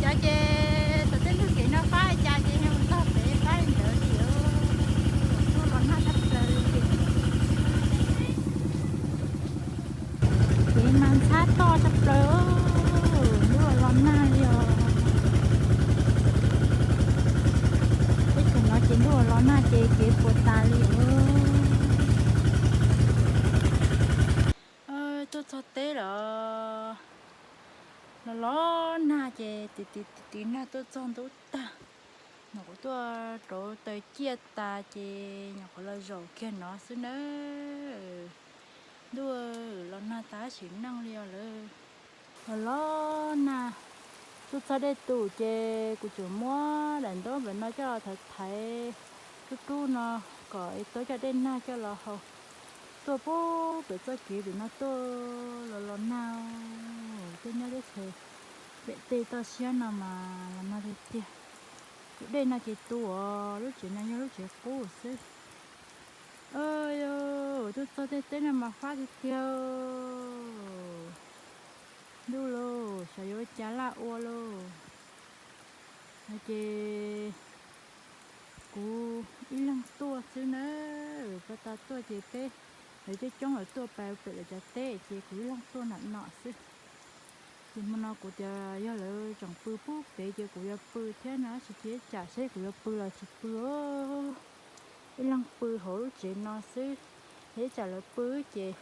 Cov ces tom tej ntug kev no fab li cas ces yog mus txog pem fab li ntawd li. Ntuj los nag tshaj plaws li. Kev mas ntxhab toj tshaj plaws, ntuj los nag li os. Teb chaws no ces ntuj los nag ces kev puas tas li os. Tuaj txog teb lawm, los los nag ces tiv tiv tiv tiv nag tuaj txog ntub tag. Nyuam qhuav tuaj rauv taws ciaj tas ces nyuam qhuav los zaum kiag no xwb nawb. Ntuj los nag tas sim neej li os lawm. Los los nag, tuaj txog dej tus ces kuv tsuas muab daim ntaub pem no coj los thaiv thaiv rub rub no kom es tau cov dej nag coj los haus. Tuaj pub pem txoj kev pem no tuaj los los nag, tuaj nyob teb chaws pem tej toj siab no mas los nag tiag tiag. Tus dej no ces tu os, lub tsev no yog lub tsev qub xwb. Tuaj txog tej teb no mas fab tiag tiag. Ntuj lauj, xyov yuav ua cas laj ua lauj. No ces kuv ib leeg tuaj xwb na, pas tas tuaj ces peb lawv coob coob lawv tuaj pem lawv cov teb ces kuv ib leeg tuaj nram no xwb. Ces hmo no kuv tias yog lawv tseem pw pub pem ces kuv yuav pw thiab no, tsis cia tsam seb kuv yuav pw los tsis pw. Ib leeg pw hauv lub tsev no xwb, ib tsam lawv pw ces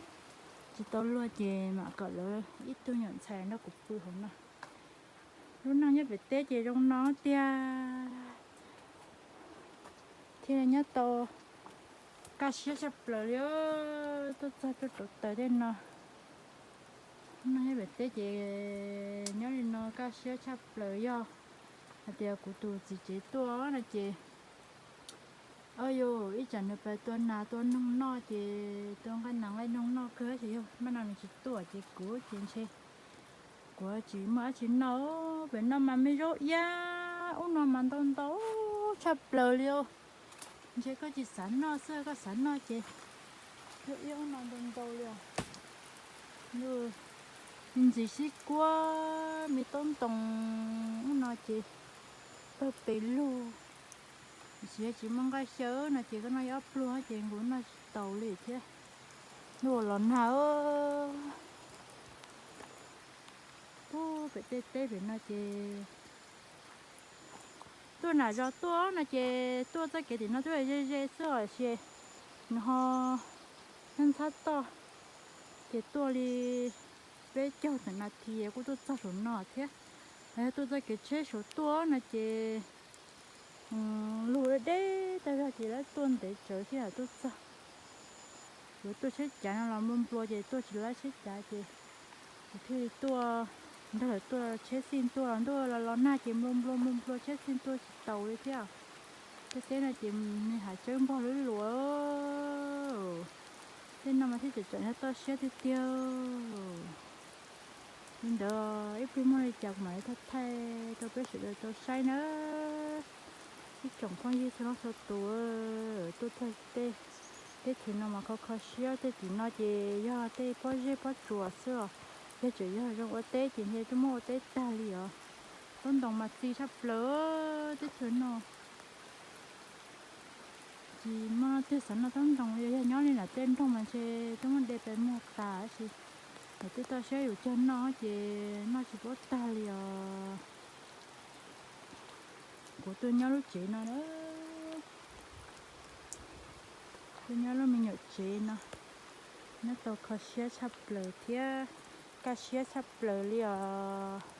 tsis tau luag ces mam kom lawv ib tug nyuam ntxhais nrog kuv pw hauv no. Lub neej nyob pem teb ces zoo no tiag, thiaj nyob tau kaj siab tshaj plaws li. Tuaj txog tuaj rauv taws tej no, lub neej nyob pem teb ces nyob li no kaj siab tshaj plaws. Yog hais tias kuv tus txiv tsev tuaj no ces, o yus ib tsam nws pais tua nas tua noog noj ces tua nqaij nas nqaij noog noj kawg ces yog maj no nws tsis tuaj ces kuv ces ntshe kuv tsis muaj dab tsi noj. Pem no mas me zaub iab ub no mas ntau ntau tshaj plaws li. Ntshe koj tsis xav noj xwb, koj xav noj ces zaub iab ub no ntau ntau li os. Me ntsis sib kuab, me taub ntoo ub no ces pawg pes lug. Tiam sis yog tsis muaj nqaij xyaw no ces koj noj ib ob pluag ces nkaus noj tsis taus li thiab. Ntuj los nag, pub pem tej teb pem no ces tuaj nram zos tuaj no ces tuaj txoj kev tim no twb ze ze xwb os, tiam sis nws ho ntxhab toj ces tuaj li peb caug tawm nas this kuj tuaj txog saum no thiab. Yog tuaj txoj kev tsheb saum tuaj no ces lug deb deb tag zog ces lawv tuaj ntev tsawv thiab tuaj txog. Yuav tuaj tsheb cav no los nplua nplua ces tuaj tsis laib tsheb cav ces kuv thiaj li tuaj nrog lawv tuaj tsheb xij tuaj los ntuj los los nag ces nplua nplua nplua nplua tsheb xij tuaj tsis taus li thiab. Tej teb no ces me hav tsawb npog lub luas. Tej no mas thiaj tseem tseem yog toj siab tiag tiag. Li ntawd ib pliag muaj li cas kuv mam li thaij thaij rau peb sawv daws tau saib na. Ib tsoom phooj ywg txhua leej txhua tus, tuaj txog tej teb chaws no mas kho kho siab. Tej tim no ces yog tej pob zeb pob tsuas xwb os. Yog tseem yog zoo ua teb ces ntshe twb muab ua teb tag li os. Taub ntoo mas txi tshaj plaws teb chaws no. Tsis muaj leej twg xav noj taub ntoo li, yog nyob li nram tej nroog mas ntshe twb muab de pes muag tas tab sis nram tej toj siab yus cog noj ces noj tsis paub tag li os. Kuv tuaj nyob lub tsev no na, tuaj nyob lub me nyuam tsev no, nyob tau kho siab tshaj plaws thiab kaj siab tshaj plaws li os.